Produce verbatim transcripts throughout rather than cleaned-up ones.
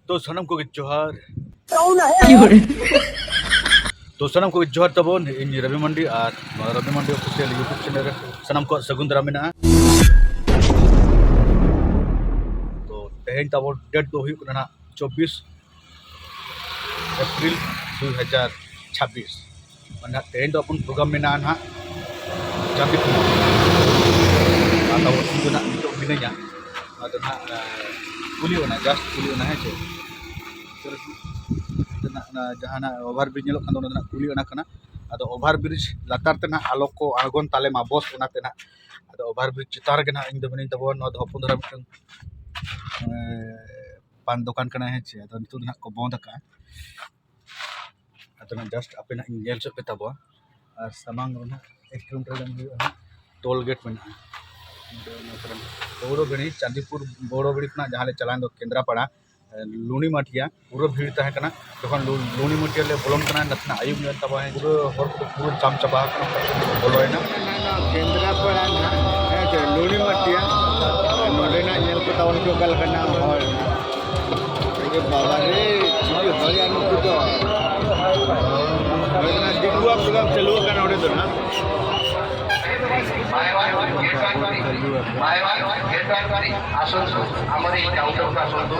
ᱛᱚ ᱥᱟᱱᱟᱢ ᱠᱚᱜᱮ ᱡᱚᱦᱟᱨ᱾ ᱛᱚ ᱥᱟᱱᱟᱢ ᱠᱚᱜᱮ ᱡᱚᱦᱟᱨ ᱛᱟᱵᱚᱱ, ᱤᱧ ᱨᱚᱵᱤ ᱢᱟᱱᱰᱤ ᱟᱨ ᱱᱚᱣᱟ ᱨᱚᱵᱤ ᱢᱟᱱᱰᱤ ᱚᱯᱷᱤᱥᱤᱭᱟᱞ YouTube ᱪᱮᱱᱮᱞ ᱨᱮ ᱥᱟᱱᱟᱢ ᱠᱚᱣᱟᱜ ᱥᱟᱹᱜᱩᱱ ᱫᱟᱨᱟᱢ ᱢᱮᱱᱟᱜᱼᱟ᱾ ᱛᱚ ᱛᱮᱦᱮᱧ ᱛᱟᱵᱚᱱ ᱰᱮᱴ ᱫᱚ ᱦᱩᱭᱩᱜ ᱠᱟᱱᱟ ᱱᱟᱦᱟᱜ ᱪᱚᱵᱵᱤᱥ ᱮᱯᱨᱤᱞ ᱫᱩ ᱦᱟᱡᱟᱨ ᱪᱷᱟᱵᱵᱤᱥ᱾ ᱢᱟᱱᱮ ᱱᱟᱦᱟᱜ ᱛᱮᱦᱮᱧ ᱫᱚ ᱟᱵᱚᱱ ᱯᱨᱳᱜᱨᱟᱢ ᱢᱮᱱᱟᱜᱼᱟ ᱱᱟᱦᱟᱜ ᱪᱟᱸᱫᱤᱯᱩᱨ᱾ ᱟᱨ ᱛᱟᱵᱚᱱ ᱤᱧ ᱫᱚ ᱱᱟᱦᱟᱜ ᱱᱤᱛᱚᱜ ᱢᱤᱱᱟᱹᱧᱟ᱾ ᱟᱫᱚ ᱱᱟᱦᱟᱜ, ᱮᱸ, ᱠᱩᱞᱤ ᱚᱱᱟ, ᱡᱟᱥᱴ ᱠᱩᱞᱤ ᱚᱱᱟ, ᱦᱮᱸ ᱪᱮ? ᱱᱟᱦᱟᱜ ᱚᱱᱟ ᱡᱟᱦᱟᱱᱟᱜ ᱚᱵᱷᱟᱨ ᱵᱨᱤᱡᱽ ᱧᱮᱞᱚᱜ ᱠᱟᱱ ᱫᱚ, ᱚᱱᱟ ᱫᱚ ᱱᱟᱦᱟᱜ ᱠᱩᱞᱤ ᱚᱱᱟ ᱠᱟᱱᱟ᱾ ᱟᱫᱚ ᱚᱵᱷᱟᱨ ᱵᱨᱤᱡᱽ ᱞᱟᱛᱟᱨ ᱛᱮ ᱱᱟᱦᱟᱜ ᱟᱞᱚ ᱠᱚ ᱟᱬᱜᱚᱱ ᱛᱟᱞᱮ ᱢᱟ ᱵᱚᱥ, ᱚᱱᱟᱛᱮ ᱱᱟᱦᱟᱜ᱾ ᱟᱫᱚ ᱚᱵᱷᱟᱨ ᱵᱨᱤᱡᱽ ᱪᱮᱛᱟᱱ ᱨᱮᱜᱮ ᱱᱟᱦᱟᱜ ᱤᱧ ᱫᱚ ᱢᱤᱱᱟᱹᱧ ᱛᱟᱵᱚᱱ᱾ ᱱᱚᱣᱟ ᱫᱚ ᱦᱚᱯᱚᱱ ᱫᱷᱟᱨᱟ ᱢᱤᱫᱴᱟᱝ, ᱮᱸ, ᱯᱟᱱ ᱫᱚᱠᱟᱱ ᱠᱟᱱᱟ, ᱦᱮᱸ ᱪᱮ? ᱟᱫᱚ ᱱᱤᱛᱚᱜ ᱫᱚ ᱱᱟᱦᱟᱜ ᱠᱚ ᱵᱚᱱᱫ ᱟᱠᱟᱜᱼᱟ᱾ ᱟᱫᱚ ᱱᱟᱜ ᱡᱟᱥᱴ ᱟᱯᱮ ᱱᱟᱜ ᱤᱧ ᱧᱮᱞ ᱦᱚᱪᱚ ᱯᱮ ᱛᱟᱵᱚᱣᱟ᱾ ᱟᱨ ᱥᱟᱢᱟᱝ ᱨᱮ ᱱᱟᱜ ᱮᱠ ᱠᱤᱞᱳᱢᱤᱴᱟᱨ ᱜᱟᱱ ᱦᱩᱭᱩᱜᱼᱟ ᱱᱟᱜ ᱴᱳᱞ ᱜᱮᱴ ᱢᱮᱱᱟᱜᱼᱟ᱾ ᱚᱸᱰᱮ ᱚᱱᱟ ᱠᱚᱨᱮ ᱵᱳᱣᱲᱳ ᱵᱤᱲᱤ, ᱪᱟᱸᱫᱤᱯᱩᱨ ᱵᱳᱣᱲᱳ ᱵᱤᱲᱤ ᱠᱷᱚᱱᱟᱜ ᱡᱟᱦᱟᱸ ᱞᱮ ᱪᱟᱞᱟᱣᱮᱱ ᱫᱚ ᱠᱮᱸᱫᱽᱨᱟᱯᱟᱲᱟ, ᱮ, ᱞᱩᱱᱤᱢᱟᱴᱤᱭᱟ, ᱯᱩᱨᱟᱹ ᱵᱷᱤᱲ ᱛᱟᱦᱮᱸ ᱠᱟᱱᱟ᱾ ᱡᱚᱠᱷᱚᱱ ᱞᱩ-, ᱞᱩᱱᱤᱢᱟᱴᱤᱭᱟ ᱞᱮ ᱵᱚᱞᱚᱱ ᱠᱟᱱᱟ, ᱱᱟᱥᱮᱱᱟᱜ ᱟᱹᱭᱩᱵ ᱧᱚᱜ ᱮᱱ ᱛᱟᱵᱚᱱᱟ, ᱯᱩᱨᱟᱹ ᱦᱚᱲ ᱠᱚᱫᱚ ᱯᱩᱨᱟᱹ ᱡᱟᱢ ᱪᱟᱵᱟ ᱟᱠᱟᱱᱟ, ᱚᱱᱠᱟ ᱛᱮ ᱵᱚᱞᱚᱭᱮᱱᱟ᱾ ᱠᱮᱸᱫᱽᱨᱟᱯᱟᱲᱟ ᱱᱟᱜ, ᱦᱮᱸ ᱪᱮ, ᱞᱩᱱᱤᱢᱟᱴᱤᱭᱟ, ᱱᱚᱰᱮᱱᱟᱜ ᱧᱮᱞ ᱯᱮ ᱛᱟᱵᱚᱱ ᱪᱮᱫ ᱞᱮᱠᱟᱱᱟᱜ ᱦᱚᱲ᱾ ᱟᱨᱮ ᱵᱟᱵᱟ ᱨᱮ, ᱪᱤᱞᱤ ᱦᱚᱲ ᱭᱟ ᱱᱩᱠᱩ ᱫᱚ? ᱱᱚᱰᱮᱱᱟᱜ ᱫᱤᱠᱩᱣᱟᱜ ᱯᱨᱳᱜᱨᱟᱢ ᱪᱟᱹᱞᱩ ᱟᱠᱟᱱᱟ ᱱᱚᱰᱮ ᱫᱚ ᱱᱟᱜ᱾ ᱵᱟᱭ ᱵᱟᱭ, ᱵᱟᱭ ᱵᱟᱭ, ᱟᱥᱚᱱ ᱥᱩ, ᱟᱢᱟᱨ ᱮᱠ ᱰᱟᱣᱩᱴ ᱟᱥᱚᱱ ᱥᱩ᱾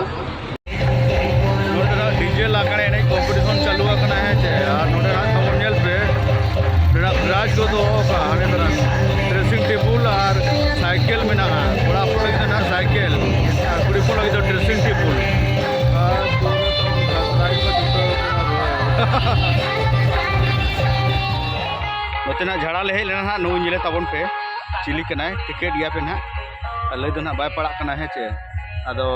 ᱱᱚᱰᱮᱱᱟᱜ ᱰᱤᱡᱮ ᱞᱟᱜᱽᱬᱮ ᱮᱱᱮᱡ ᱠᱚᱢᱯᱤᱴᱤᱥᱚᱱ ᱪᱟᱹᱞᱩ ᱟᱠᱟᱱᱟ, ᱦᱮᱸ ᱪᱮ? ᱟᱨ ᱱᱚᱰᱮᱱᱟᱜ ᱛᱟᱵᱚᱱ ᱧᱮᱞ ᱯᱮ, ᱱᱚᱰᱮᱱᱟᱜ ᱯᱨᱟᱭᱤᱡᱽ ᱠᱚ ᱫᱚᱦᱚ ᱟᱠᱟᱫᱼᱟ᱾ ᱦᱟᱸᱰᱮ ᱛᱟᱨᱟ ᱰᱨᱮᱥᱤᱝ ᱴᱮᱵᱩᱞ ᱟᱨ ᱥᱟᱭᱠᱮᱞ ᱢᱮᱱᱟᱜᱼᱟ᱾ ᱠᱚᱲᱟ ᱦᱚᱯᱚᱱ ᱞᱟᱹᱜᱤᱫ ᱫᱚ ᱱᱟᱦᱟᱜ ᱥᱟᱭᱠᱮᱞ ᱟᱨ ᱠᱩᱲᱤ ᱦᱚᱯᱚᱱ ᱞᱟᱹᱜᱤᱫ ᱫᱚ ᱰᱨᱮᱥᱤᱝ ᱴᱮᱵᱩᱞ᱾ ᱟᱨ ᱯᱨᱟᱭᱤᱡᱽ ᱠᱚ ᱡᱩᱛᱟᱹᱣ ᱟᱠᱟᱱᱟ᱾ ᱱᱚᱛᱮ ᱱᱟᱦᱟᱜ ᱡᱷᱟᱲᱟ ᱞᱮ ᱦᱮᱡ ᱞᱮᱱᱟ ᱱᱟᱦᱟᱜ, ᱱᱩᱭ ᱧᱮᱞᱮ ᱛᱟᱵᱚᱱ ᱯᱮ, ᱪᱤᱞᱤ ᱠᱟᱱᱟᱭ, ᱴᱤᱠᱤᱴ ᱜᱮᱭᱟ ᱯᱮ ᱱᱟᱦᱟᱜ᱾ ᱟᱨ ᱞᱟᱹᱭ ᱫᱚ ᱱᱟᱦᱟᱜ ᱵᱟᱭ ᱯᱟᱲᱟᱜ ᱠᱟᱱᱟ, ᱦᱮᱸ ᱪᱮ? ᱟᱫᱚ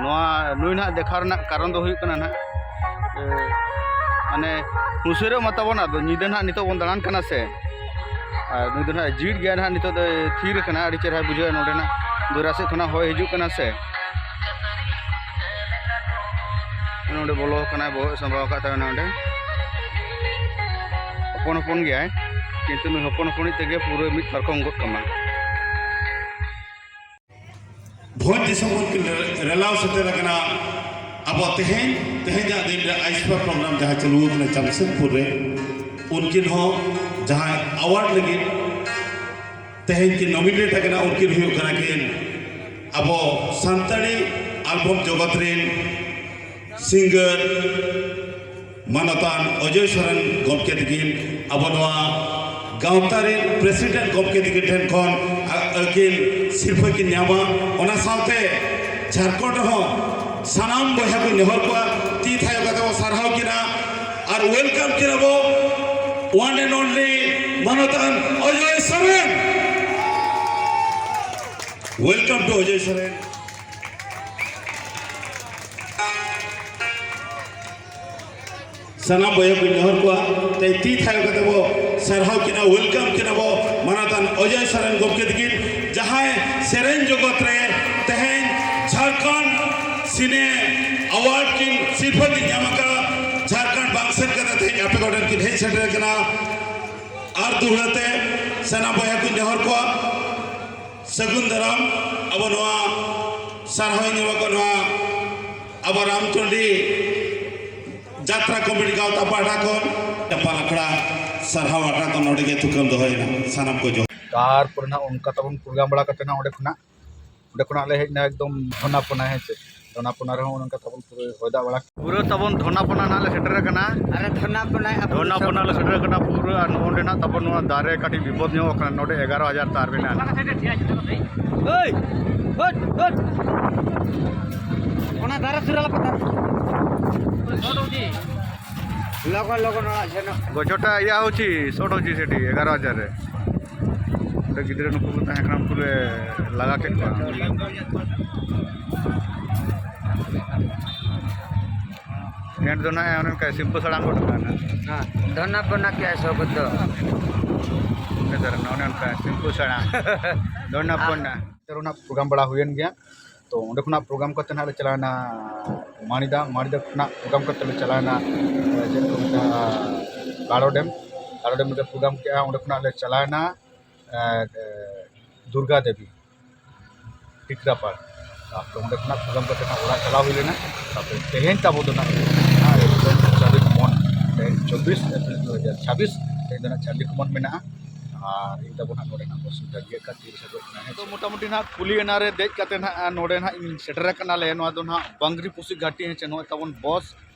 ᱱᱚᱣᱟ ᱱᱩᱭ ᱱᱟᱦᱟᱜ ᱫᱮᱠᱷᱟᱣ ᱨᱮᱱᱟᱜ ᱠᱟᱨᱚᱱ ᱫᱚ ᱦᱩᱭᱩᱜ ᱠᱟᱱᱟ ᱱᱟᱦᱟᱜ, ᱮ, ᱢᱟᱱᱮ ᱩᱥᱟᱹᱨᱟᱹᱜ ᱢᱟ ᱛᱟᱵᱚᱱ, ᱟᱫᱚ ᱧᱤᱫᱟᱹ ᱱᱟᱦᱟᱜ ᱱᱤᱛᱚᱜ ᱵᱚᱱ ᱫᱟᱬᱟᱱ ᱠᱟᱱᱟ ᱥᱮ, ᱟᱨ ᱱᱩᱭ ᱫᱚ ᱱᱟᱦᱟᱜ ᱡᱤᱲ ᱜᱮᱭᱟ ᱱᱟᱦᱟᱜ, ᱱᱤᱛᱚᱜ ᱫᱚᱭ ᱛᱷᱤᱨ ᱟᱠᱟᱱᱟ, ᱟᱹᱰᱤ ᱪᱮᱦᱨᱟᱭ ᱵᱩᱡᱷᱟᱹᱣᱮᱫᱼᱟ ᱱᱚᱰᱮᱱᱟᱜ ᱫᱚᱨᱭᱟ ᱥᱮᱫ ᱠᱷᱚᱱᱟᱜ ᱦᱚᱭ ᱦᱤᱡᱩᱜ ᱠᱟᱱᱟ ᱥᱮ᱾ ᱱᱚᱰᱮ ᱵᱚᱞᱚ ᱟᱠᱟᱱᱟᱭ, ᱵᱚᱦᱚᱜ ᱥᱟᱢᱵᱟᱣ ᱟᱠᱟᱫ ᱛᱟᱵᱮᱱᱟ ᱚᱸᱰᱮ᱾ ᱦᱚᱯᱚᱱ ᱦᱚᱯᱚᱱ ᱜᱮᱭᱟᱭ, ᱠᱤᱱᱛᱩ ᱱᱩᱭ ᱦᱚᱯᱚᱱ ᱦᱚᱯᱚᱱᱤᱡ ᱛᱮᱜᱮ ᱯᱩᱨᱟᱹ ᱢᱤᱫ ᱯᱟᱨᱠᱚᱢ ᱜᱚᱫ ᱠᱟᱢᱟ᱾ ᱵᱷᱚᱸᱡᱽ ᱫᱤᱥᱚᱢ ᱠᱷᱚᱱ ᱠᱤᱱ ᱨᱮᱞᱟᱣ ᱥᱮᱴᱮᱨ ᱟᱠᱟᱱᱟ᱾ ᱟᱵᱚ ᱛᱮᱦᱮᱧ, ᱛᱮᱦᱮᱧᱟᱜ ᱫᱤᱱ ᱨᱮ ᱟᱭᱥᱯᱟ ᱯᱨᱳᱜᱨᱟᱢ ᱡᱟᱦᱟᱸ ᱪᱟᱹᱞᱩ ᱟᱠᱟᱱᱟ ᱡᱟᱢᱥᱮᱫᱽᱯᱩᱨ ᱨᱮ, ᱩᱱᱠᱤᱱ ᱦᱚᱸ ᱡᱟᱦᱟᱸᱭ ᱟᱣᱟᱨᱰ ᱞᱟᱹᱜᱤᱫ ᱛᱮᱦᱮᱧ ᱠᱤᱱ ᱱᱚᱢᱤᱱᱮᱴ ᱟᱠᱟᱱᱟ, ᱩᱱᱠᱤᱱ ᱦᱩᱭᱩᱜ ᱠᱟᱱᱟ ᱠᱤᱱ ᱟᱵᱚ ᱥᱟᱱᱛᱟᱲᱤ ᱟᱞᱵᱚᱢ ᱡᱚᱜᱚᱛ ᱨᱮᱱ ᱥᱤᱝᱜᱟᱨ ᱢᱟᱱᱚᱛᱟᱱ ᱚᱡᱚᱭ ᱥᱚᱨᱮᱱ ᱜᱚᱢᱠᱮ ᱛᱤᱠᱤᱱ ᱟᱵᱚ ᱱᱚᱣᱟ ᱜᱟᱶᱛᱟ ᱨᱮᱱ ᱯᱨᱮᱥᱤᱰᱮᱱᱴ ᱜᱚᱢᱠᱮ ᱛᱤᱠᱤᱱ ᱴᱷᱮᱱ ᱠᱷᱚᱱ ᱟ-, ᱟᱹᱠᱤᱱ ᱥᱤᱨᱯᱷᱟᱹ ᱠᱤᱱ ᱧᱟᱢᱟ᱾ ᱚᱱᱟ ᱥᱟᱶᱛᱮ ᱡᱷᱟᱲᱠᱷᱚᱸᱰ ᱨᱮᱦᱚᱸ ᱥᱟᱱᱟᱢ ᱵᱚᱭᱦᱟ ᱠᱚᱧ ᱱᱮᱦᱚᱨ ᱠᱚᱣᱟ, ᱛᱤ ᱛᱷᱟᱭᱚ ᱠᱟᱛᱮ ᱵᱚ ᱥᱟᱨᱦᱟᱣ ᱠᱤᱱᱟ ᱟᱨ ᱣᱮᱞᱠᱟᱢ ᱠᱤᱱᱟ ᱵᱚ one and only ᱢᱟᱱᱚᱛᱟᱱ ᱚᱡᱚᱭ ᱥᱚᱨᱮᱱ᱾ Welcome to ᱚᱡᱚᱭ ᱥᱚᱨᱮᱱ᱾ ᱥᱟᱱᱟᱢ ᱵᱚᱭᱦᱟ ᱠᱚᱧ ᱱᱮᱦᱚᱨ ᱠᱚᱣᱟ, ᱛᱮ ᱛᱤ ᱛᱷᱟᱭᱚ ᱠᱟᱛᱮ ᱵᱚ ᱥᱟᱨᱦᱟᱣ ᱠᱤᱱᱟ, ᱣᱮᱞᱠᱟᱢ ᱠᱤᱱᱟ ᱵᱚ ᱢᱟᱱᱚᱛᱟᱱ ᱚᱡᱚᱭ ᱥᱚᱨᱮᱱ ᱜᱚᱢᱠᱮ ᱛᱤᱠᱤᱱ, ᱡᱟᱦᱟᱸᱭ ᱥᱮᱨᱮᱧ ᱡᱚᱜᱚᱛ ᱨᱮ ᱛᱮᱦᱮᱧ ᱡᱷᱟᱲᱠᱷᱚᱸᱰ ᱥᱤᱱᱮ ᱟᱣᱟᱨᱰ ᱠᱤᱱ ᱥᱤᱨᱯᱷᱟᱹ ᱠᱤᱱ ᱧᱟᱢ ᱟᱠᱟᱫ, ᱡᱷᱟᱲᱠᱷᱚᱸᱰ ᱵᱟᱝ ᱥᱮᱱ ᱠᱟᱛᱮ ᱛᱮᱦᱮᱧ ᱟᱯᱮ ᱠᱚᱴᱷᱮᱱ ᱠᱤᱱ ᱦᱮᱡ ᱥᱮᱴᱮᱨ ᱟᱠᱟᱱᱟ᱾ ᱟᱨ ᱫᱩᱦᱲᱟᱹ ᱛᱮ ᱥᱟᱱᱟᱢ ᱵᱚᱭᱦᱟ ᱠᱚᱧ ᱱᱮᱦᱚᱨ ᱠᱚᱣᱟ, ᱥᱟᱹᱜᱩᱱ ᱫᱟᱨᱟᱢ᱾ ᱟᱵᱚ ᱱᱚᱣᱟ ᱥᱟᱨᱦᱟᱣ ᱧᱟᱢ ᱟᱠᱚ ᱱᱚᱣᱟ ᱟᱵᱚ ᱨᱟᱢᱪᱚᱱᱰᱤ ᱡᱟᱛᱨᱟ ᱠᱚᱢᱤᱴᱤ ᱜᱟᱶᱛᱟ ᱯᱟᱦᱴᱟ ᱠᱷᱚᱱ ᱪᱟᱯᱟᱞ ᱟᱠᱷᱲᱟ ᱥᱟᱨᱦᱟᱣ ᱟᱠᱷᱲᱟ ᱠᱚ ᱱᱚᱰᱮ ᱜᱮ ᱛᱷᱩᱠᱟᱹᱢ ᱫᱚᱦᱚᱭᱮᱱᱟ᱾ ᱥᱟᱱᱟᱢ ᱠᱚ ᱡᱚᱦᱟᱨ᱾ ᱛᱟᱨᱯᱚᱨᱮ ᱱᱟᱜ ᱚᱱᱠᱟ ᱛᱟᱵᱚᱱ ᱯᱨᱳᱜᱨᱟᱢ ᱵᱟᱲᱟ ᱠᱟᱛᱮ ᱱᱟᱜ ᱚᱸᱰᱮ ᱠᱷᱚᱱᱟᱜ, ᱚᱸᱰᱮ ᱠᱷᱚᱱᱟᱜ ᱞᱮ ᱦᱮᱡ ᱮᱱᱟ ᱮᱠᱫᱚᱢ ᱫᱷᱚᱱᱟᱯᱚᱱᱟ, ᱦᱮᱸ ᱥᱮ᱾ ᱫᱷᱚᱱᱟᱯᱚᱱᱟ ᱨᱮᱦᱚᱸ ᱚᱱᱮ ᱚᱱᱠᱟ ᱛᱟᱵᱚᱱ ᱯᱩᱨᱟᱹ ᱦᱚᱭ ᱫᱟᱜ ᱵᱟᱲᱟ᱾ ᱯᱩᱨᱟᱹ ᱛᱟᱵᱚᱱ ᱫᱷᱚᱱᱟᱯᱚᱱᱟ ᱱᱟᱜ ᱞᱮ ᱥᱮᱴᱮᱨ ᱟᱠᱟᱱᱟ᱾ ᱟᱨᱮ ᱫᱷᱚᱱᱟᱯᱚᱱᱟ ᱟᱵᱚ ᱫᱷᱚᱱᱟᱯᱚᱱᱟ ᱞᱮ ᱥᱮᱴᱮᱨ ᱟᱠᱟᱱᱟ ᱯᱩᱨᱟᱹ᱾ ᱟᱨ ᱱᱚᱜᱼᱚ ᱱᱚᱰᱮ ᱱᱟᱜ ᱛᱟᱵᱚᱱ ᱱᱚᱣᱟ ᱫᱟᱨᱮ ᱠᱟᱹᱴᱤᱡ ᱵᱤᱯᱚᱫ ᱧᱚᱜ ᱟᱠᱟᱱᱟ, ᱱᱚᱰᱮ ᱮᱜᱟᱨᱚ ᱦᱟᱡᱟᱨ ᱛᱟᱨ ᱢᱮᱱᱟᱜᱼᱟ᱾ ᱳᱭ, ᱦᱳᱴ, ᱦᱳᱴ᱾ ᱚᱱᱟ ᱫᱟᱨᱮ ᱥᱩᱨ ᱟᱞᱚᱯᱮ ᱫᱟᱨᱮ᱾ ᱞᱚᱜᱚᱱ, ᱞᱚᱜᱚᱱ ᱚᱲᱟᱜ ᱥᱮᱱᱚᱜ᱾ ᱜᱚᱪᱷᱚᱴᱟ ᱤᱭᱟ ᱦᱚᱪᱤ, ᱥᱚᱴ ᱦᱚᱪᱤ ᱥᱮᱴᱤ ᱮᱜᱟᱨᱚ ᱦᱟᱡᱟᱨ ᱨᱮ᱾ ᱚᱸᱰᱮ ᱜᱤᱫᱽᱨᱟᱹ ᱱᱩᱠᱩ ᱠᱚ ᱛᱟᱦᱮᱸ ᱠᱟᱱᱟ, ᱩᱱᱠᱩ ᱞᱮ ᱞᱟᱜᱟ ᱠᱮᱫ ᱠᱚᱣᱟ᱾ ᱮᱱᱰ ᱫᱚ ᱱᱟᱦᱟᱜ ᱚᱱᱮ ᱚᱱᱠᱟ ᱥᱤᱢᱯᱩ ᱥᱟᱲᱟᱝ ᱜᱚᱫ ᱠᱟᱱᱟ᱾ ᱦᱮᱸ, ᱫᱷᱚᱱᱟᱯᱚᱱᱟ ᱠᱮ ᱥᱚᱵᱫᱚ᱾ ᱱᱮᱛᱟᱨ ᱚᱱᱮ ᱚᱱᱠᱟ ᱥᱤᱢᱯᱩ ᱥᱟᱲᱟᱝ᱾ ᱫᱷᱚᱱᱟᱯᱚᱱᱟ᱾ ᱱᱮᱛᱟᱨ ᱚᱱᱟ ᱯᱨᱳᱜᱨᱟᱢ ᱵᱟᱲᱟ ᱦᱩᱭᱮᱱ ᱜᱮᱭᱟ᱾ ᱛᱚ ᱚᱸᱰᱮ ᱠᱷᱚᱱᱟᱜ ᱯᱨᱳᱜᱨᱟᱢ ᱠᱟᱛᱮ ᱱᱟᱦᱟᱜ ᱞᱮ ᱪᱟᱞᱟᱣᱮᱱᱟ ᱢᱟᱲᱤᱫᱟ᱾ ᱢᱟᱲᱤᱫᱟ ᱠᱷᱚᱱᱟᱜ ᱯᱨᱳᱜᱨᱟᱢ ᱠᱟᱛᱮ ᱞᱮ ᱪᱟᱞᱟᱣᱮᱱᱟ, ᱪᱮᱫ ᱠᱚ ᱢᱮᱛᱟᱜᱼᱟ, ᱜᱟᱲᱚ ᱰᱮᱢ᱾ ᱜᱟᱲᱚ ᱰᱮᱢ ᱨᱮ ᱯᱨᱳᱜᱨᱟᱢ ᱠᱮᱜᱼᱟ᱾ ᱚᱸᱰᱮ ᱠᱷᱚᱱᱟᱜ ᱞᱮ ᱪᱟᱞᱟᱣᱮᱱᱟ ᱮ, ᱫᱩᱨᱜᱟ ᱫᱮᱵᱤ ᱴᱤᱠᱨᱟᱯᱟᱲ᱾ ᱛᱟᱨᱯᱚᱨᱮ ᱚᱸᱰᱮ ᱠᱷᱚᱱᱟᱜ ᱯᱨᱳᱜᱨᱟᱢ ᱠᱟᱛᱮ ᱱᱟᱜ ᱚᱲᱟᱜ ᱪᱟᱞᱟᱣ ᱦᱩᱭ ᱞᱮᱱᱟ᱾ ᱛᱟᱨᱯᱚᱨᱮ ᱛᱮᱦᱮᱧ ᱛᱟᱵᱚ ᱫᱚ ᱱᱟᱜ ᱪᱟᱹᱰᱤ ᱠᱩᱢᱚᱱ, ᱛᱮᱦᱮᱧ ᱪᱚᱵᱵᱤᱥ ᱮᱯᱨᱤᱞ ᱫᱩ ᱦᱟᱡᱟᱨ ᱪᱷᱟᱵᱵᱤᱥ, ᱛᱮᱦᱮᱧ ᱫᱚ ᱱᱟᱜ ᱪᱟᱹᱰᱤ ᱠᱩᱢᱚᱱ ᱢᱮᱱᱟᱜᱼᱟ᱾ ᱟᱨ ᱤᱧ ᱛᱟᱵᱚ ᱱᱟᱜ ᱱᱚᱰᱮ ᱱᱟᱜ ᱵᱚᱥ ᱤᱧ ᱛᱟᱺᱜᱤᱭᱮᱫ ᱠᱟᱱ ᱛᱤᱨᱮ ᱥᱮᱴᱮᱨᱚᱜ ᱠᱟᱱᱟ, ᱦᱮᱸ ᱛᱚ ᱥᱮ? ᱢᱚᱴᱟᱢᱩᱴᱤ ᱱᱟᱜ ᱠᱩᱞᱤ ᱚᱱᱟ ᱨᱮ ᱫᱮᱡ ᱠᱟᱛᱮ ᱱᱟᱜ ᱱᱚᱰᱮ ᱱᱟᱜ ᱤᱧ ᱥᱮᱴᱮᱨ ᱟᱠᱟᱱᱟ᱾ ᱞᱮ ᱱᱚᱣᱟ ᱫᱚ ᱱᱟᱜ ᱵᱟᱝᱨᱤ ᱯᱩᱥᱤ ᱜᱷᱟᱴᱤ, ᱦᱮᱸ ᱥᱮ? ᱱᱚᱜᱼᱚᱭ ᱛᱟᱵᱚᱱ ᱵᱚᱥ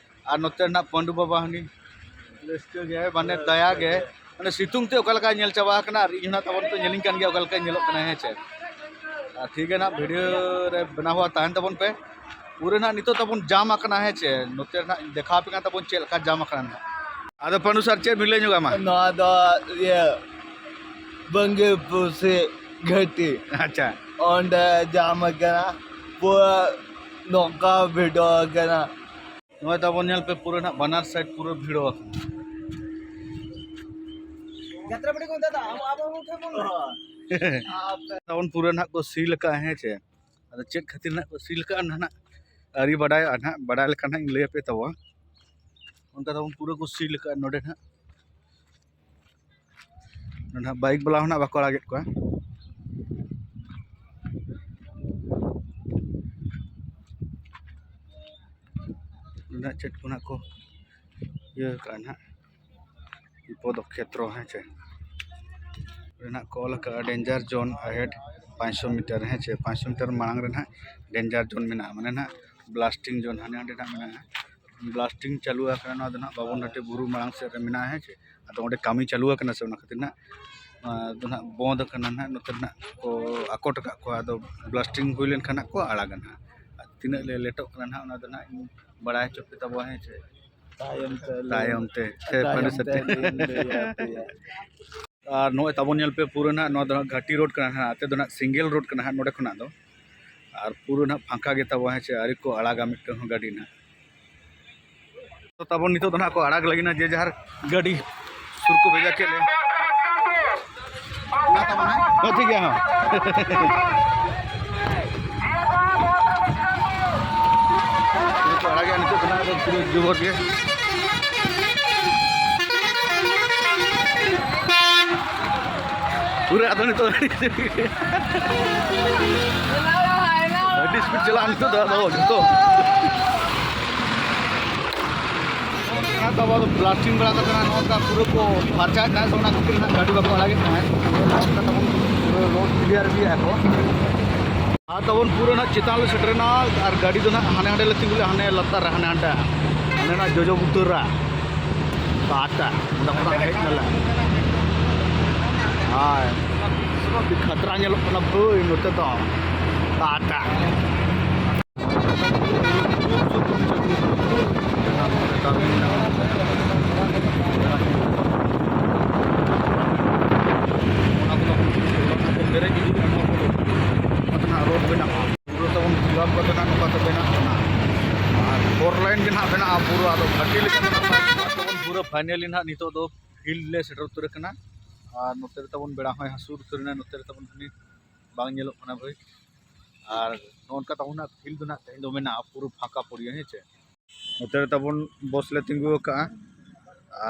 ᱟᱨ ᱱᱚᱛᱮ ᱨᱮᱱᱟᱜ ᱯᱟᱹᱰᱩ ᱵᱟᱵᱟ ᱦᱟᱹᱱᱤ ᱨᱟᱹᱥᱠᱟᱹ ᱜᱮ, ᱢᱟᱱᱮ ᱫᱟᱭᱟ ᱜᱮ, ᱢᱟᱱᱮ ᱥᱤᱛᱩᱝ ᱛᱮ ᱚᱠᱟ ᱞᱮᱠᱟᱭ ᱧᱮᱞ ᱪᱟᱵᱟ ᱟᱠᱟᱱᱟ, ᱟᱨ ᱤᱧ ᱦᱚᱸ ᱱᱟᱜ ᱛᱟᱵᱚᱱ ᱯᱮ ᱧᱮᱞᱤᱧ ᱠᱟᱱ ᱜᱮᱭᱟ ᱚᱠᱟ ᱞᱮᱠᱟᱧ ᱧᱮᱞᱚᱜ ᱠᱟᱱᱟ, ᱦᱮᱸ ᱪᱮ? ᱟᱨ ᱴᱷᱤᱠ ᱜᱮ ᱱᱟᱜ ᱵᱷᱤᱰᱤᱭᱳ ᱨᱮ ᱵᱮᱱᱟᱣ ᱦᱚᱸ ᱛᱟᱦᱮᱱ ᱛᱟᱵᱚᱱ ᱯᱮ᱾ ᱯᱩᱨᱟᱹ ᱱᱟᱜ ᱱᱤᱛᱚᱜ ᱛᱟᱵᱚᱱ ᱡᱟᱢ ᱟᱠᱟᱱᱟ, ᱦᱮᱸ ᱪᱮ? ᱱᱚᱛᱮ ᱨᱮ ᱱᱟᱜ ᱫᱮᱠᱷᱟᱣ ᱟᱯᱮ ᱠᱟᱱ ᱛᱟᱵᱚᱱ ᱪᱮᱫ ᱞᱮᱠᱟ ᱡᱟᱢ ᱟᱠᱟᱱᱟ ᱱᱟᱜ᱾ ᱟᱫᱚ ᱯᱟᱹᱱᱩ ᱥᱟᱨ, ᱪᱮᱫ ᱵᱤᱱ ᱞᱟᱹᱭ ᱧᱚᱜᱟ ᱢᱟ? ᱱᱚᱣᱟ ᱫᱚ ᱤᱭᱟᱹ ᱵᱟᱝᱜᱮ ᱯᱩᱥᱤ ᱜᱷᱟᱹᱴᱤ᱾ ᱟᱪᱪᱷᱟ᱾ ᱚᱸᱰᱮ ᱡᱟᱢ ᱟᱠᱟᱱᱟ, ᱯᱩᱨᱟᱹ ᱱᱚᱝᱠᱟ ᱵᱷᱤᱲ ᱟᱠᱟᱱᱟ᱾ ᱱᱚᱜᱼᱚᱭ ᱛᱟᱵᱚᱱ ᱧᱮᱞ ᱯᱮ, ᱯᱩᱨᱟᱹ ᱱᱟᱜ ᱵᱟᱱᱟᱨ ᱥᱟᱭᱤᱰ ᱯᱩᱨᱟᱹ ᱵᱷᱤᱲ ᱟᱠᱟᱱᱟ᱾ ᱡᱟᱛᱨᱟ ᱵᱟᱹᱴᱤ ᱠᱚ ᱢᱮᱛᱟᱜᱼᱟ, ᱟᱵᱚ, ᱟᱵᱚ ᱦᱚᱸ ᱴᱷᱮᱱ ᱵᱚᱱ ᱛᱟᱵᱚᱱ ᱯᱩᱨᱟᱹ ᱱᱟᱜ ᱠᱚ ᱥᱤᱞ ᱟᱠᱟᱫᱼᱟ, ᱦᱮᱸ ᱪᱮ? ᱟᱫᱚ ᱪᱮᱫ ᱠᱷᱟᱹᱛᱤᱨ ᱱᱟᱜ ᱠᱚ ᱥᱤᱞ ᱟᱠᱟᱫᱼᱟ, ᱱᱟᱦᱟᱜ ᱟᱹᱣᱨᱤ ᱵᱟᱰᱟᱭᱚᱜᱼᱟ᱾ ᱱᱟᱦᱟᱜ ᱵᱟᱰᱟᱭ ᱞᱮᱠᱷᱟᱱ ᱱᱟᱦᱟᱜ ᱤᱧ ᱞᱟᱹᱭ ᱟᱯᱮ ᱛᱟᱵᱚᱱ᱾ ᱚᱱᱠᱟ ᱛᱟᱵᱚᱱ ᱯᱩᱨᱟᱹ ᱠᱚ ᱥᱤᱞ ᱟᱠᱟᱫᱼᱟ ᱱᱚᱰᱮ ᱱᱟᱦᱟᱜ᱾ ᱱᱚᱰᱮ ᱱᱟᱦᱟᱜ ᱵᱟᱭᱤᱠ ᱵᱟᱞᱟ ᱦᱚᱸ ᱱᱟᱦᱟᱜ ᱵᱟᱠᱚ ᱟᱲᱟᱜᱮᱫ ᱠᱚᱣᱟ᱾ ᱱᱚᱰᱮ ᱱᱟᱦᱟᱜ ᱪᱮᱫ ᱠᱚ ᱱᱟᱦᱟᱜ ᱠᱚ ᱤᱭᱟᱹ ᱟᱠᱟᱫᱼᱟ ᱱᱟᱦᱟᱜ, ᱵᱤᱯᱚᱫ ᱠᱷᱮᱛᱨᱚ, ᱦᱮᱸ ᱪᱮ? ᱱᱚᱰᱮ ᱱᱟᱦᱟᱜ ᱠᱚ ᱚᱞ ᱟᱠᱟᱫᱼᱟ, "Danger zone ahead ᱯᱟᱸᱪᱥᱚ ᱢᱤᱴᱟᱨ", ᱦᱮᱸ ᱪᱮ? ᱯᱟᱸᱪᱥᱚ ᱢᱤᱴᱟᱨ ᱢᱟᱲᱟᱝ ᱨᱮ ᱱᱟᱦᱟᱜ danger zone ᱢᱮᱱᱟᱜᱼᱟ, ᱢᱟᱱᱮ ᱱᱟᱦᱟᱜ blasting zone ᱦᱟᱸᱰᱮ ᱱᱟᱦᱟᱜ ᱢᱮᱱᱟᱜᱼᱟ᱾ Blasting ᱪᱟᱹᱞᱩ ᱟᱠᱟᱱᱟ, ᱱᱚᱣᱟ ᱫᱚ ᱱᱟᱦᱟᱜ ᱵᱟᱵᱚᱱ ᱜᱷᱟᱴᱤ ᱵᱩᱨᱩ ᱢᱟᱲᱟᱝ ᱥᱮᱫ ᱨᱮ ᱢᱮᱱᱟᱜᱼᱟ, ᱦᱮᱸ ᱪᱮ? ᱟᱫᱚ ᱚᱸᱰᱮ ᱠᱟᱹᱢᱤ ᱪᱟᱹᱞᱩ ᱟᱠᱟᱱᱟ ᱥᱮ, ᱚᱱᱟ ᱠᱷᱟᱹᱛᱤᱨ ᱱᱟᱦᱟᱜ, ᱱᱚᱣᱟ ᱫᱚ ᱱᱟᱦᱟᱜ ᱵᱚᱱᱫ ᱟᱠᱟᱱᱟ ᱱᱟᱦᱟᱜ, ᱱᱚᱛᱮ ᱱᱟᱦᱟᱜ ᱠᱚ ᱟᱠᱚᱴ ᱟᱠᱟᱫ ᱠᱚᱣᱟ᱾ ᱟᱫᱚ blasting ᱦᱩᱭ ᱞᱮᱱᱠᱷᱟᱱ ᱱᱟᱦᱟᱜ ᱠᱚ ᱟᱲᱟᱜᱟ ᱱᱟᱦᱟᱜ᱾ ᱟᱨ ᱛᱤᱱᱟᱹᱜ ᱞᱮ ᱞᱮᱴᱚᱜ ᱠᱟᱱᱟ ᱱᱟᱦᱟᱜ, ᱚᱱᱟ ᱫᱚ ᱱᱟᱦᱟᱜ ᱤᱧ ᱵᱟᱲᱟᱭ ᱦᱚᱪᱚ ᱯᱮ ᱛᱟᱵᱚᱱᱟ, ᱦᱮᱸ ᱪᱮ? ᱛᱟᱭᱚᱢ ᱛᱮ ᱞᱟᱹᱭ ᱛᱟᱭᱚᱢ ᱛᱮ, ᱥᱮ ᱛᱟᱭᱚᱢ ᱯᱟᱹᱱᱤ ᱥᱟᱛᱮ᱾ ᱛᱮ ᱞᱟᱹᱭ ᱟᱯᱮᱭᱟ᱾ ᱟᱨ ᱱᱚᱜᱼᱚᱭ ᱛᱟᱵᱚᱱ ᱧᱮᱞ ᱯᱮ, ᱯᱩᱨᱟᱹ ᱱᱟᱦᱟᱜ ᱱᱚᱣᱟ ᱫᱚ ᱱᱟᱦᱟᱜ ᱜᱷᱟᱴᱤ ᱨᱳᱰ ᱠᱟᱱᱟ ᱱᱟᱦᱟᱜ, ᱟᱛᱮ ᱫᱚ ᱱᱟᱦᱟᱜ single road ᱠᱟᱱᱟ ᱦᱟᱸᱜ ᱱᱚᱰᱮ ᱠᱷᱚᱱᱟᱜ ᱫᱚ᱾ ᱟᱨ ᱯᱩᱨᱟᱹ ᱱᱟᱦᱟᱜ ᱯᱷᱟᱸᱠᱟ ᱜᱮ ᱛᱟᱵᱚᱱᱟ, ᱦᱮᱸ ᱪᱮ? ᱟᱹᱣᱨᱤ ᱠᱚ ᱟᱲᱟᱜᱟ ᱢᱤᱫᱴᱟᱝ ᱦᱚᱸ ᱜᱟᱹᱰᱤ ᱱᱟᱦᱟᱜ᱾ ᱛᱚ ᱛᱟᱵᱚᱱ ᱱᱤᱛᱚᱜ ᱫᱚ ᱱᱟᱦᱟᱜ ᱠᱚ ᱟᱲᱟᱜ ᱞᱟᱹᱜᱤᱫ ᱱᱟ, ᱡᱮ ᱡᱟᱦᱟᱨ ᱜᱟᱹᱰᱤ ᱥᱩᱨ ᱠᱚ ᱵᱷᱮᱡᱟ ᱠᱮᱫ ᱞᱮ᱾ ᱦᱮᱸ, ᱴᱷᱤᱠ ᱜᱮᱭᱟ, ᱦᱮᱸ᱾ ᱱᱤᱛᱚᱜ ᱟᱲᱟᱜᱮᱜᱼᱟ, ᱱᱤᱛᱚᱜ ᱫᱚ ᱱᱟᱦᱟᱜ ᱯᱩᱨᱟᱹ ᱡᱳᱨ ᱜᱮ᱾ ᱯᱩᱨᱟᱹ ᱟᱫᱚ ᱱᱤᱛᱚᱜ ᱟᱹᱰᱤ ᱥᱯᱤᱰ ᱪᱟᱞᱟᱜᱼᱟ ᱱᱤᱛᱚᱜ ᱫᱚ, ᱟᱫᱚ ᱡᱚᱛᱚ ᱚᱱᱟ ᱫᱚ ᱟᱵᱚ ᱫᱚ ᱵᱞᱟᱥᱴᱤᱝ ᱵᱟᱲᱟ ᱠᱟᱛᱮ ᱱᱚᱜᱼᱚ ᱱᱚᱝᱠᱟ ᱯᱩᱨᱟᱹ ᱠᱚ ᱯᱷᱟᱨᱪᱟᱭᱮᱫ ᱛᱟᱦᱮᱸᱫ, ᱥᱮ ᱚᱱᱟ ᱠᱷᱟᱹᱛᱤᱨ ᱱᱟᱜ ᱜᱟᱹᱰᱤ ᱵᱟᱠᱚ ᱟᱲᱟᱜᱮᱫ ᱛᱟᱦᱮᱸᱫ᱾ ᱯᱩᱨᱟᱹ ᱨᱳᱰ ᱠᱞᱤᱭᱟᱨ ᱤᱫᱤᱭᱮᱫᱼᱟ ᱠᱚ᱾ ᱟᱨ ᱛᱟᱵᱚᱱ ᱯᱩᱨᱟᱹ ᱱᱟᱜ ᱪᱮᱛᱟᱱ ᱞᱮ ᱥᱮᱴᱮᱨᱮᱱᱟ, ᱟᱨ ᱜᱟᱹᱰᱤ ᱫᱚ ᱱᱟᱜ ᱦᱟᱱᱮ ᱦᱟᱸᱰᱮ ᱞᱮ ᱛᱤᱸᱜᱩ ᱞᱮᱫᱼᱟ, ᱦᱟᱱᱮ ᱞᱟᱛᱟᱨ ᱨᱮ, ᱦᱟᱱᱮ ᱦᱟᱸᱰᱮ, ᱦᱟᱱᱮ ᱱᱟᱜ ᱡᱚᱡᱚ ᱵᱩᱴᱟᱹ ᱨᱮ᱾ ᱠᱟᱴᱟ, ᱚᱸᱰᱮ ᱠᱷᱚᱱᱟᱜ ᱦᱮᱡ ᱱᱟᱞᱮ᱾ ᱦᱳᱭ, ᱟᱹᱰᱤ ᱠᱷᱟᱛᱨᱟ ᱧᱮᱞᱚᱜ ᱠᱟᱱᱟ ᱵᱷᱟᱹᱭ ᱱᱚᱛᱮ ᱫᱚ᱾ ᱠᱟᱴᱟ᱾ ᱯᱮᱨᱮᱡ ᱤᱫᱤᱜ ᱠᱟᱱᱟ ᱱᱚᱣᱟ ᱠᱚᱫᱚ᱾ ᱱᱚᱛᱮᱱᱟᱜ ᱨᱳᱰ ᱵᱮᱱᱟᱜᱼᱟ᱾ ᱯᱩᱨᱟᱹ ᱛᱟᱵᱚᱱ ᱯᱷᱤᱞᱟᱯ ᱠᱟᱛᱮ ᱱᱟᱜ ᱱᱚᱝᱠᱟ ᱛᱮ ᱵᱮᱱᱟᱜ ᱠᱟᱱᱟ᱾ ᱟᱨ ᱯᱷᱳᱨ ᱞᱟᱭᱤᱱ ᱜᱮ ᱱᱟᱜ ᱵᱮᱱᱟᱜᱼᱟ ᱯᱩᱨᱟᱹ, ᱟᱫᱚ ᱜᱷᱟᱴᱤ ᱞᱮᱠᱟ ᱛᱮ ᱱᱟᱜ ᱛᱟᱵᱚᱱ ᱯᱩᱨᱟᱹ ᱯᱷᱟᱭᱱᱟᱞᱤ ᱱᱟᱜ ᱱᱤᱛᱚᱜ ᱫᱚ ᱯᱷᱤᱞᱰ ᱞᱮ ᱥᱮᱴᱮᱨ ᱩᱛᱟᱹᱨ ᱟᱠᱟᱱᱟ᱾ ᱟᱨ ᱱᱚᱛᱮ ᱨᱮ ᱛᱟᱵᱚᱱ ᱵᱮᱲᱟ ᱦᱚᱸᱭ ᱦᱟᱹᱥᱩᱨ ᱩᱛᱟᱹᱨ ᱮᱱᱟ, ᱱᱚᱛᱮ ᱨᱮ ᱛᱟᱵᱚᱱ ᱦᱟᱹᱱᱤ ᱵᱟᱝ ᱧᱮᱞᱚᱜ ᱠᱟᱱᱟ ᱵᱷᱟᱹᱭ᱾ ᱟᱨ ᱱᱚᱜᱼᱚ ᱱᱚᱝᱠᱟ ᱛᱟᱵᱚᱱ ᱱᱟᱜ ᱯᱷᱤᱞᱰ ᱫᱚ ᱱᱟᱜ ᱛᱮᱦᱮᱧ ᱫᱚ ᱢᱮᱱᱟᱜᱼᱟ ᱯᱩᱨᱟᱹ ᱯᱷᱟᱸᱠᱟ ᱯᱩᱨᱤᱭᱟᱹ, ᱦᱮᱸ ᱪᱮ? ᱱᱚᱛᱮ ᱨᱮ ᱛᱟᱵᱚᱱ ᱵᱚᱥ ᱞᱮ ᱛᱤᱸᱜᱩ ᱟᱠᱟᱫᱼᱟ᱾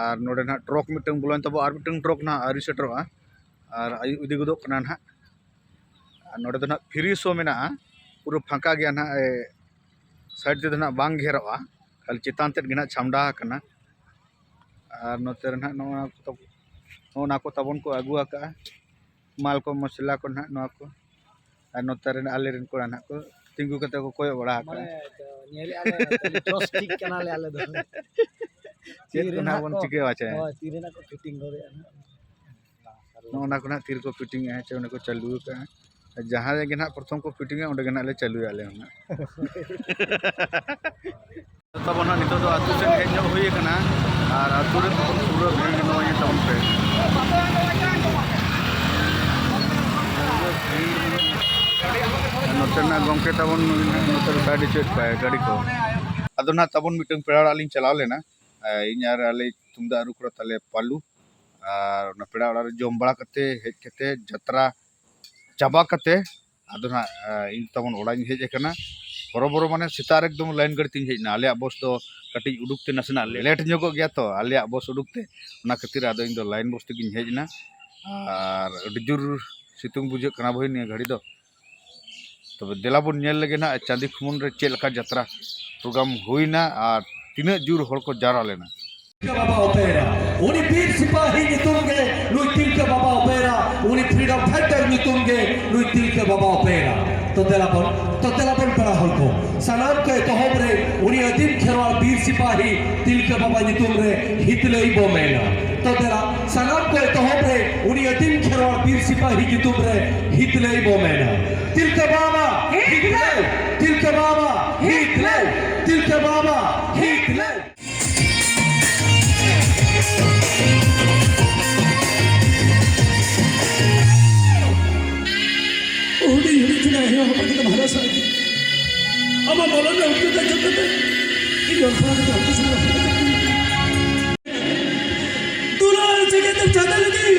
ᱟᱨ ᱱᱚᱰᱮ ᱱᱟᱜ ᱴᱨᱚᱠ ᱢᱤᱫᱴᱟᱝ ᱵᱚᱞᱚᱭᱮᱱ ᱛᱟᱵᱚ, ᱟᱨ ᱢᱤᱫᱴᱟᱝ ᱴᱨᱚᱠ ᱱᱟᱜ ᱟᱹᱣᱨᱤ ᱥᱮᱴᱮᱨᱚᱜᱼᱟ᱾ ᱟᱨ ᱟᱹᱭᱩᱵ ᱤᱫᱤ ᱜᱚᱫᱚᱜ ᱠᱟᱱᱟ ᱱᱟᱜ᱾ ᱟᱨ ᱱᱚᱰᱮ ᱫᱚ ᱱᱟᱜ ᱯᱷᱨᱤ ᱥᱳ ᱢᱮᱱᱟᱜᱼᱟ, ᱯᱩᱨᱟᱹ ᱯᱷᱟᱸᱠᱟ ᱜᱮᱭᱟ ᱱᱟᱜ, ᱮ, ᱥᱟᱭᱤᱰ ᱛᱮᱫᱚ ᱱᱟᱜ ᱵᱟᱝ ᱜᱷᱮᱨᱚᱜᱼᱟ, ᱠᱷᱟᱹᱞᱤ ᱪᱮᱛᱟᱱ ᱛᱮᱫ ᱜᱮ ᱱᱟᱜ ᱪᱷᱟᱢᱰᱟ ᱟᱠᱟᱱᱟ᱾ ᱟᱨ ᱱᱚᱛᱮ ᱨᱮ ᱱᱟᱜ ᱱᱚᱜᱼᱚ ᱱᱟ ᱠᱚ ᱛᱟᱵᱚ-, ᱱᱚᱜᱼᱚ ᱱᱟ ᱠᱚ ᱛᱟᱵᱚᱱ ᱠᱚ ᱟᱹᱜᱩ ᱟᱠᱟᱫᱼᱟ, ᱢᱟᱞ ᱠᱚ, ᱢᱚᱥᱞᱟ ᱠᱚ ᱱᱟᱜ ᱱᱚᱣᱟ ᱠᱚ᱾ ᱟᱨ ᱱᱚᱛᱮ ᱨᱮᱱ ᱟᱞᱮ ᱨᱮᱱ ᱠᱚᱲᱟ ᱱᱟᱜ ᱠᱚ ᱛᱤᱸᱜᱩ ᱠᱟᱛᱮ ᱠᱚ ᱠᱚᱭᱚᱜ ᱵᱟᱲᱟ ᱟᱠᱟᱫᱼᱟ᱾ ᱢᱟᱱᱮ, ᱧᱮᱞᱮᱫᱼᱟ ᱞᱮ, ᱡᱚᱥ ᱴᱷᱤᱠ ᱠᱟᱱᱟᱞᱮ ᱟᱞᱮ ᱫᱚ᱾ ᱪᱮᱫ ᱛᱤᱨᱮ ᱠᱚ ᱱᱟᱜ ᱱᱟᱜ ᱵᱚᱱ ᱠᱚ, ᱪᱤᱠᱟᱹᱣᱟ ᱪᱮ? ᱦᱳᱭ, ᱛᱤᱨᱮ ᱱᱟᱜ ᱠᱚ ᱯᱷᱤᱴᱤᱝ ᱜᱚᱫᱮᱜᱼᱟ ᱱᱟᱜ᱾ ᱱᱚᱜᱼᱚ ᱱᱟ ᱠᱚ ᱱᱟᱜ ᱛᱤ ᱨᱮᱠᱚ ᱯᱷᱤᱴᱤᱝ ᱮᱜᱼᱟ, ᱪᱮ ᱚᱸᱰᱮ ᱠᱚ ᱪᱟᱹᱞᱩ ᱟᱠᱟᱜᱼᱟ᱾ ᱡᱟᱦᱟᱸ ᱨᱮᱜᱮ ᱱᱟᱜ ᱯᱨᱚᱛᱷᱚᱢ ᱠᱚ ᱯᱷᱤᱴᱤᱝᱟ, ᱚᱸᱰᱮ ᱜᱮ ᱱᱟᱜ ᱞᱮ ᱪᱟᱹᱞᱩᱭᱟ ᱟᱞᱮ ᱦᱚᱸ ᱱᱟᱜ᱾ ᱛᱟᱵᱚᱱ ᱱᱟᱜ ᱱᱤᱛᱚᱜ ᱫᱚ ᱟᱹᱛᱩ ᱥᱮᱫ ᱦᱮᱡ ᱧᱚᱜ ᱦᱩᱭ ᱟᱠᱟᱱᱟ, ᱟᱨ ᱟᱹᱛᱩ ᱨᱮ ᱛᱟᱵᱚᱱ ᱯᱩᱨᱟᱹ ᱵᱷᱤᱲ ᱱᱚᱜᱼᱚᱭ ᱧᱮᱞ ᱛᱟᱵᱚᱱ ᱯᱮ᱾ ᱱᱚᱛᱮᱱᱟᱜ ᱜᱚᱢᱠᱮ ᱛᱟᱵᱚᱱ ᱱᱩᱭ ᱱᱟᱜ ᱱᱚᱛᱮ ᱨᱮ ᱥᱟᱭᱤᱰ ᱦᱚᱪᱚᱭᱮᱫ ᱠᱚᱣᱟᱭ ᱜᱟᱹᱰᱤ ᱠᱚ᱾ ᱟᱫᱚ ᱱᱟᱜ ᱛᱟᱵᱚᱱ ᱢᱤᱫᱴᱟᱝ ᱯᱮᱲᱟ ᱚᱲᱟᱜ ᱞᱤᱧ ᱪᱟᱞᱟᱣ ᱞᱮᱱᱟ, ᱤᱧ ᱟᱨ ᱟᱞᱮ ᱛᱩᱢᱫᱟᱜ ᱨᱩ ᱠᱚᱲᱟ ᱛᱟᱞᱮ ᱯᱟᱞᱩ, ᱟᱨ ᱚᱱᱟ ᱯᱮᱲᱟ ᱚᱲᱟᱜ ᱨᱮ ᱡᱚᱢ ᱵᱟᱲᱟ ᱠᱟᱛᱮ, ᱦᱮᱡ ᱠᱟᱛᱮ, ᱡᱟᱛᱨᱟ ᱪᱟᱵᱟ ᱠᱟᱛᱮ, ᱟᱫᱚ ᱱᱟᱜ, ᱮ, ᱤᱧ ᱛᱟᱵᱚᱱ ᱚᱲᱟᱜ ᱤᱧ ᱦᱮᱡ ᱟᱠᱟᱱᱟ᱾ ᱦᱚᱨᱚᱵᱚᱨᱚ ᱢᱟᱱᱮ ᱥᱮᱛᱟᱜ ᱨᱮ ᱮᱠᱫᱚᱢ ᱞᱟᱭᱤᱱ ᱜᱟᱹᱰᱤ ᱛᱤᱧ ᱦᱮᱡ ᱮᱱᱟ᱾ ᱟᱞᱮᱭᱟᱜ ᱵᱚᱥ ᱫᱚ ᱠᱟᱹᱴᱤᱡ ᱩᱰᱩᱠ ᱛᱮ ᱱᱟᱥᱮᱱᱟᱜ ᱞᱮᱴ ᱧᱚᱜᱚᱜ ᱜᱮᱭᱟ ᱛᱚ, ᱟᱞᱮᱭᱟᱜ ᱵᱚᱥ ᱩᱰᱩᱠ ᱛᱮ, ᱚᱱᱟ ᱠᱷᱟᱹᱛᱤᱨ ᱟᱫᱚ ᱤᱧ ᱫᱚ ᱞᱟᱭᱤᱱ ᱵᱚᱥ ᱛᱮᱜᱤᱧ ᱦᱮᱡ ᱮᱱᱟ᱾ ᱟᱨ ᱟᱹᱰᱤ ᱡᱳᱨ ᱥᱤᱛᱩᱝ ᱵᱩᱡᱷᱟᱹᱜ ᱠᱟᱱᱟ ᱵᱷᱟᱹᱭ ᱱᱤᱭᱟᱹ ᱜᱷᱟᱹᱲᱤ ᱫᱚ᱾ ᱛᱚᱵᱮ ᱫᱮᱞᱟ ᱵᱚᱱ ᱧᱮᱞ ᱞᱮᱜᱮ ᱱᱟᱦᱟᱜ ᱪᱟᱸᱫᱤ ᱠᱷᱩᱢᱩᱱ ᱨᱮ ᱪᱮᱫ ᱞᱮᱠᱟ ᱡᱟᱛᱨᱟ ᱯᱨᱳᱜᱨᱟᱢ ᱦᱩᱭᱱᱟ ᱟᱨ ᱛᱤᱱᱟᱹᱜ ᱡᱳᱨ ᱦᱚᱲ ᱠᱚ ᱡᱟᱣᱨᱟ ᱞᱮᱱᱟ᱾ ᱛᱤᱞᱠᱟᱹ ᱵᱟᱵᱟ ᱚᱯᱮᱨᱟ, ᱩᱱᱤ ᱵᱤᱨ ᱥᱤᱯᱟᱦᱤ ᱧᱩᱛᱩᱢ ᱜᱮ ᱱᱩᱭ ᱛᱤᱞᱠᱟᱹ ᱵᱟᱵᱟ ᱚᱯᱮᱨᱟ, ᱩᱱᱤ ᱯᱷᱨᱤᱰᱚᱢ ᱯᱷᱟᱭᱴᱟᱨ ᱧᱩᱛᱩᱢ ᱜᱮ ᱱᱩᱭ ᱛᱤᱞᱠᱟᱹ ᱵᱟᱵᱟ ᱚᱯᱮᱨᱟ᱾ ᱛᱚ ᱫᱮᱞᱟ ᱵᱚᱱ, ᱛᱚ ᱫᱮᱞᱟ ᱵᱚᱱ ᱯᱮᱲᱟ ᱦᱚᱲ ᱠᱚ, ᱥᱟᱱᱟᱢ ᱠᱚ ᱮᱛᱚᱦᱚᱵ ᱨᱮ ᱩᱱᱤ ᱟᱹᱫᱤᱢ ᱠᱷᱮᱨᱣᱟᱲ ᱵᱤᱨ ᱥᱤᱯᱟᱦᱤ ᱛᱤᱞᱠᱟᱹ ᱵᱟᱵᱟ ᱧᱩᱛᱩᱢ ᱨᱮ ᱦᱤᱛᱞᱟᱹᱭ ᱵᱚ ᱢᱮᱱᱟ᱾ ᱛᱚ ᱫᱮᱞᱟ ᱥᱟᱱᱟᱢ ᱠᱚ ᱮᱛᱚᱦᱚᱵ ᱨᱮ ᱩᱱᱤ ᱟᱹᱫᱤᱢ ᱠᱷᱮᱨᱣᱟᱲ ᱵᱤᱨ ᱥᱤᱯᱟᱦᱤ ᱧᱩᱛᱩᱢ ᱨᱮ ᱦᱤᱛᱞᱟᱹᱭ ᱵᱚ ᱢᱮᱱᱟ᱾ ᱛᱤᱞᱠᱟᱹ ᱵᱟᱵᱟ ᱦᱤᱛᱞᱟᱹᱭ! ᱛᱤᱞᱠᱟᱹ ᱵᱟᱵᱟ ᱦᱤᱛᱞᱟᱹᱭ! ᱛᱤᱞᱠᱟᱹ ᱵᱟᱵᱟ ᱦᱤᱛᱞᱟᱹᱭ! ᱦᱩᱰᱤᱧ ᱦᱩᱰᱤᱧ ᱠᱷᱚᱱᱟᱜ ᱮᱦᱚᱵ ᱠᱟᱛᱮ ᱵᱷᱟᱞᱚ ᱥᱟᱹᱭ ᱟᱢᱟᱜ ᱢᱚᱞᱚᱝ ᱨᱮ ᱩᱫᱽᱜᱟᱹᱨ ᱫᱟᱜ ᱡᱚᱢ ᱠᱟᱛᱮ ᱤᱧ ᱚᱞ ᱯᱟᱲᱦᱟᱣ ᱠᱟᱛᱮ ᱟᱢ ᱠᱚ ᱥᱟᱞᱟᱜ ᱫᱩᱞᱟᱹᱲ ᱡᱮᱜᱮᱛ ᱪᱟᱸᱫᱟ ᱞᱟᱹᱜᱤᱫ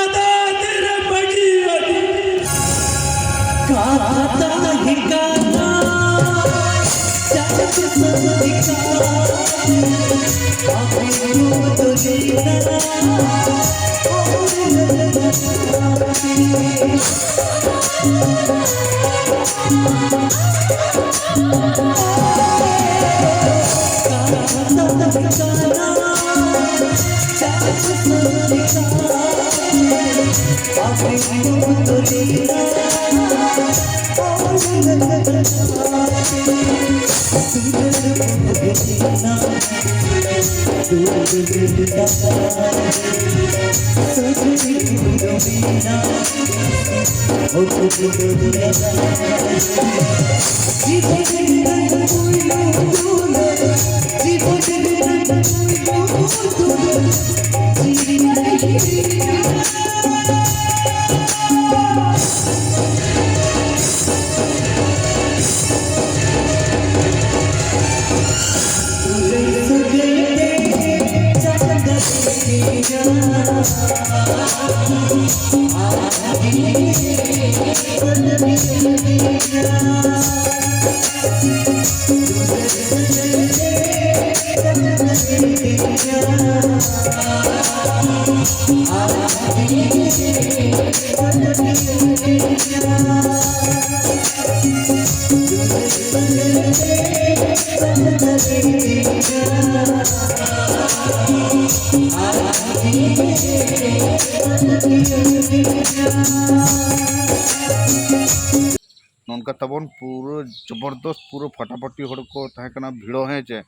ᱟᱫᱟ ᱛᱮᱨᱟ ᱵᱟᱹᱜᱤ ᱟᱹᱫᱤ᱾ ᱠᱟᱛᱷᱟ ᱛᱟᱦᱮᱸ ᱠᱟᱱᱟ ᱪᱟᱸᱫ ᱥᱟᱹᱨᱤ ᱠᱟᱛᱷᱟ, ᱟᱵᱚ ᱫᱚ ᱡᱤᱭᱟ ᱱᱚᱝᱠᱟ ᱛᱟᱵᱚᱱ ᱯᱩᱨᱟᱹ ᱡᱚᱵᱚᱨᱫᱚᱥᱛ, ᱯᱩᱨᱟᱹ ᱯᱷᱟᱴᱟᱯᱷᱟᱴᱤ ᱦᱚᱲ ᱠᱚ ᱛᱟᱦᱮᱸ ᱠᱟᱱᱟ, ᱵᱷᱤᱲᱚ, ᱦᱮᱸ ᱪᱮ,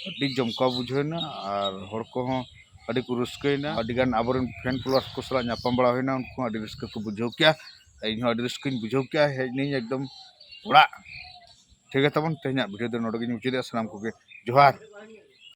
ᱟᱹᱰᱤ ᱡᱚᱢᱠᱟᱣ ᱵᱩᱡᱷᱟᱹᱣ ᱮᱱᱟ᱾ ᱟᱨ ᱦᱚᱲ ᱠᱚᱦᱚᱸ ᱟᱹᱰᱤ ᱠᱚ ᱨᱟᱹᱥᱠᱟᱹᱭᱮᱱᱟ᱾ ᱟᱹᱰᱤ ᱜᱟᱱ ᱟᱵᱚᱨᱮᱱ ᱯᱷᱮᱱ ᱯᱷᱚᱞᱳᱣᱟᱨᱥ ᱠᱚ ᱥᱟᱞᱟᱜ ᱧᱟᱯᱟᱢ ᱵᱟᱲᱟ ᱦᱩᱭᱱᱟ, ᱩᱱᱠᱩ ᱦᱚᱸ ᱟᱹᱰᱤ ᱨᱟᱹᱥᱠᱟᱹ ᱠᱚ ᱵᱩᱡᱷᱟᱹᱣ ᱠᱮᱜᱼᱟ, ᱤᱧ ᱦᱚᱸ ᱟᱹᱰᱤ ᱨᱟᱹᱥᱠᱟᱹᱧ ᱵᱩᱡᱷᱟᱹᱣ ᱠᱮᱜᱼᱟ᱾ ᱦᱮᱡ ᱱᱟᱹᱧ ᱮᱠᱫᱚᱢ ᱚᱲᱟᱜ᱾ ᱴᱷᱤᱠ ᱜᱮᱭᱟ ᱛᱟᱵᱚᱱ, ᱛᱮᱦᱮᱧᱟᱜ ᱵᱷᱤᱰᱤᱭᱳ ᱫᱚ ᱱᱚᱰᱮ ᱜᱤᱧ ᱢᱩᱪᱟᱹᱫᱮᱜᱼᱟ᱾ ᱥᱟᱱᱟᱢ ᱠᱚᱜᱮ ᱡᱚᱦᱟᱨ᱾